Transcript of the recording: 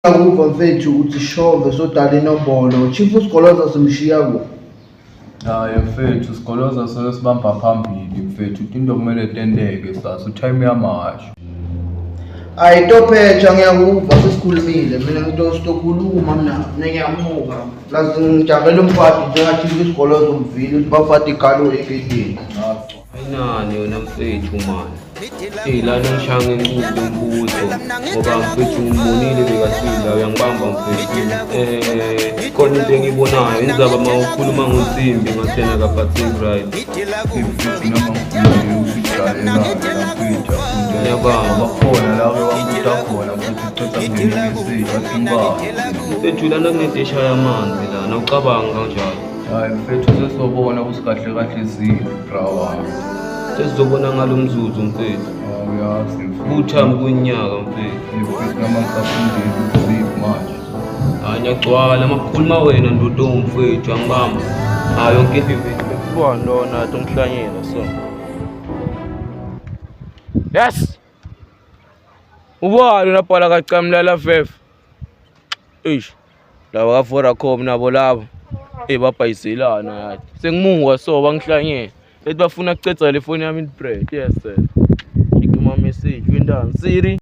Akuva mfethu uthi shove sodala inombolo. Chief uSigoloza simshiya kuphi? Hayi mfethu, Sigoloza soke sibamba phambili mfethu, into kumele tenteke sasa, u-time yamasho. Ayi tophetsha, ngiyakuva, sesikhulumile. Mina ngitokhuluma mina, mina ngiyamuka. Plus ngijabela umfati njengaChief uSigoloza, umvile ukuthi bafati igalo egedeni. Ayinani yona mfethu mani. Eyi, lana ngishaya ngencubu lombuzo ngoba mfethu ngimbonile bekasila, uyangibamba mfethu. Khona into engiyibonayo indzaba uma ukhuluma ngonsimbi ngathi yena akaphatheki right. Mfethu, noma ngifundile usijwayelana mfethu. Ngiyabamba. Bakhona la wabuta khona futhi uceda kungena imeseji wathi ngibamba. Mfethu, lana kunento eshaya amanzi lana, ucabanga kanjalo. Hayi mfethu, sesobona ukuthi kahle kahle zini bra wami. Sesizobona ngalo mzuzu mfethu. Awuyazi mfethu. Kuthami kunyaka mfethu. Mfethu, noma ngisafundile ukuthi manje. Hayi, ngiyagcwala makukhuluma wena ndodo mfethu, angibamba. Hayi, yonke into mfethu. Ubani lona athi ungihlanyela so? Yes. Ubani unabhala kacamlala fefe? Eish. Laba ka Vodacom nabo laba. Eh, babhayiselana yathi. Sengimuka so bangihlanyela. Ethi bafuna kucedza le phone yami in bread. Yes sir. Check my message wendani Siri.